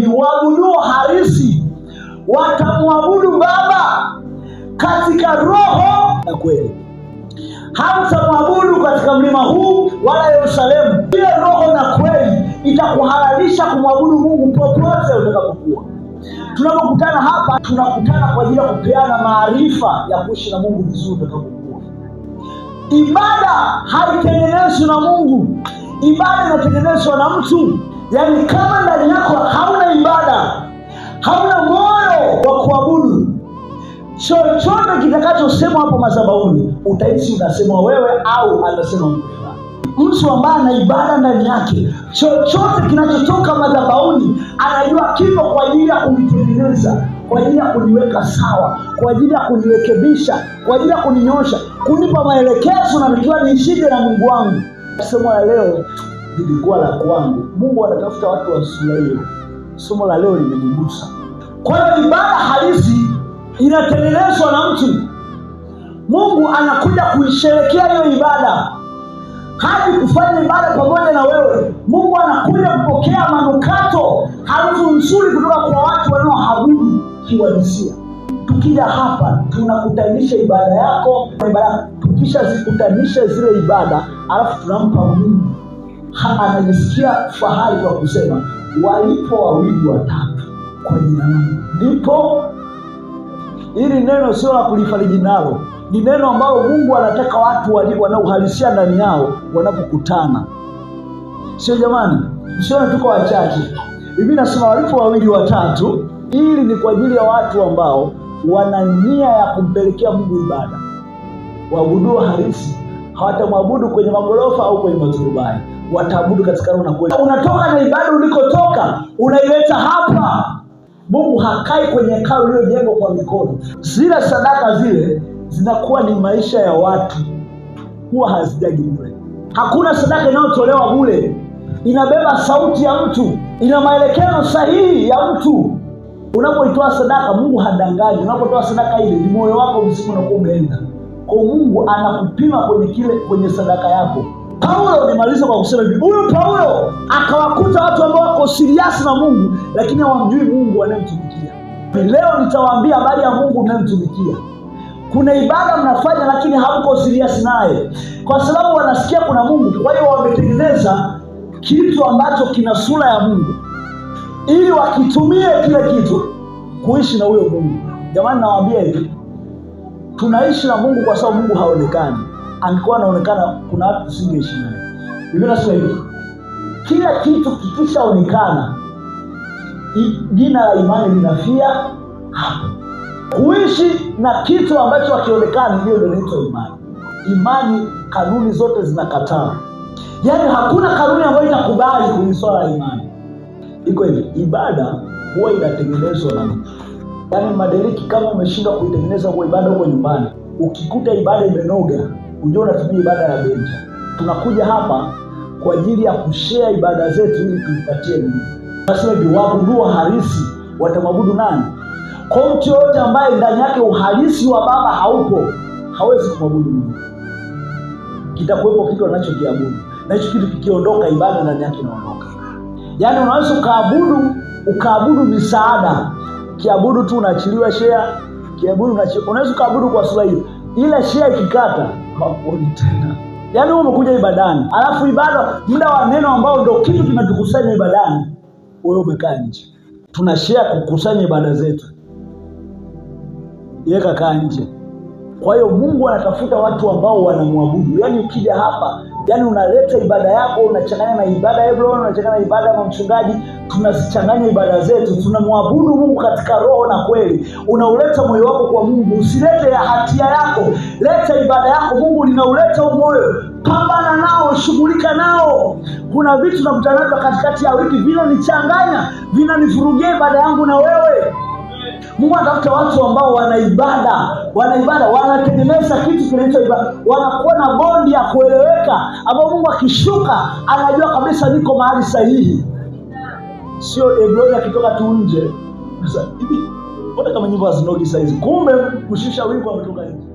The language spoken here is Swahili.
hivi, waabuduo halisi watamwabudu Baba katika roho na kweli. Hamtamwabudu katika mlima huu wala Yerusalemu. Ile roho na kweli itakuhalalisha kumwabudu Mungu popote utakapokuwa. Tunapokutana hapa, tunakutana kwa ajili ya kupeana maarifa ya kuishi na Mungu vizuri utakapokuwa. Ibada haitengenezwi na Mungu. Ibada inatengenezwa na mtu. Yaani kama ndani yako hauna ibada, hauna moyo wa kuabudu, chochote kitakachosemwa hapo madhabahuni utahisi unasemwa wewe au anasema mtu fulani. Mtu ambaye ana ibada ndani yake, chochote kinachotoka madhabahuni anajua kipo kwa ajili ya kunitengeneza, kwa ajili ya kuniweka sawa, kwa ajili ya kunirekebisha, kwa ajili ya kuninyosha, kunipa maelekezo na nikiwa niishije na Mungu wangu. Somo la leo lilikuwa la kwangu. Mungu anatafuta watu wa sura hiyo. Somo la leo limenigusa. Kwa hiyo ibada halisi inatengenezwa na mtu. Mungu anakuja kuisherehekea hiyo ibada. Hadi kufanya ibada pamoja na wewe. Mungu anakuja kupokea manukato, harufu nzuri kutoka kwa watu wanaoabudu kiuhalisia. Tukija hapa tunakutanisha ibada yako na ibada, tukishazikutanisha zile ibada, alafu tunampa Mungu. Anajisikia fahari kwa kusema walipo wawili watatu kwa jina langu ndipo. Hili neno sio la kulifariji nalo, ni neno ambalo Mungu anataka watu wanaohalisia ndani yao wanapokutana. Sio jamani, sio tuko wachache. Biblia inasema walipo wawili watatu, ili ni kwa ajili ya watu ambao wana nia ya kumpelekea Mungu ibada. Waabudu halisi hawatamwabudu kwenye magorofa au kwenye maturubai, wataabudu katika roho na kweli. Unatoka na ibada ulikotoka, unaileta hapa. Mungu hakai kwenye hekalu lililojengwa kwa mikono. Zile sadaka zile zinakuwa ni maisha ya watu, huwa hazijagi bure. Hakuna sadaka inayotolewa bure. Inabeba sauti ya mtu, ina maelekezo sahihi ya mtu. Unapoitoa sadaka, Mungu hadanganyi. Unapotoa sadaka ile, ni moyo wako mzima unakuwa umeenda. Kwa Mungu anakupima kwenye kile, kwenye sadaka yako. Paulo, nimaliza kwa kusema hivi, huyu Paulo akawakuta watu ambao wako serious na Mungu lakini hawamjui Mungu anayemtumikia. Leo nitawaambia habari ya Mungu mnayemtumikia. Kuna ibada mnafanya lakini hamko serious naye, kwa sababu wanasikia kuna Mungu. Kwa hiyo wametengeneza kitu ambacho kina sura ya Mungu ili wakitumie kile kitu kuishi na huyo Mungu. Jamani, nawaambia hivi, tunaishi na Mungu kwa sababu Mungu haonekani. Angekuwa anaonekana kuna watu tusingeishi naye. Biblia inasema hivi, kila kitu kikishaonekana jina la imani linafia hapo. Kuishi na kitu ambacho hakionekani, hiyo ndio inaitwa imani. Imani kanuni zote zinakataa. Yaani hakuna kanuni ambayo itakubali kwenye swala la imani. Iko hivi, ibada huwa inatengenezwa na mtu. Yaani maderiki, kama umeshindwa kuitengeneza kwa ibada huko nyumbani, ukikuta ibada imenoga, unajua unatumia ibada ya benja. Tunakuja hapa kwa ajili ya kushare ibada zetu ili tuipatie Mungu. Nasema hivi, waabudu halisi watamwabudu nani? Kwa mtu yote ambaye ndani yake uhalisi wa Baba haupo, hawezi kumwabudu Mungu. Kitakuwepo kitu anachokiabudu, na hicho kitu kikiondoka, ibada ndani yake inaondoka. Yaani unaweza ukaabudu misaada, kiabudu tu unaachiliwa share, kiabudu unaweza ukaabudu kwa sura hiyo, ila share ikikata hakuoni tena. Yaani wewe umekuja ibadani, alafu ibada muda wa neno ambao ndio kitu kinatukusanya ibadani, wewe umekaa nje. Tunashare kukusanya ibada zetu, yeye kakaa nje. Kwa hiyo Mungu anatafuta watu ambao wanamwabudu. Yaani ukija hapa, yaani unaleta ibada yako, unachanganya na ibada ya Hebron, unachanganya na ibada ya mchungaji, tunazichanganya ibada zetu, tunamwabudu Mungu katika roho na kweli. Unauleta moyo wako kwa Mungu, usilete ya hatia yako, leta ibada yako. Mungu linauleta moyo. Pambana nao, shughulika nao. Kuna vitu nakutana navyo katikati ya wiki vinanichanganya, vinanivurugia ibada yangu na wewe. Mungu anatafuta watu ambao wana ibada, wanatengeneza kitu kinaitwa ibada, wanakuwa na bondi ya kueleweka, ambao Mungu akishuka anajua kabisa niko mahali sahihi. Sio Ebroni akitoka tu nje, sasa hivi mbona kama nyimbo hazinogi saizi, kumbe kushusha wimbo ametoka nje.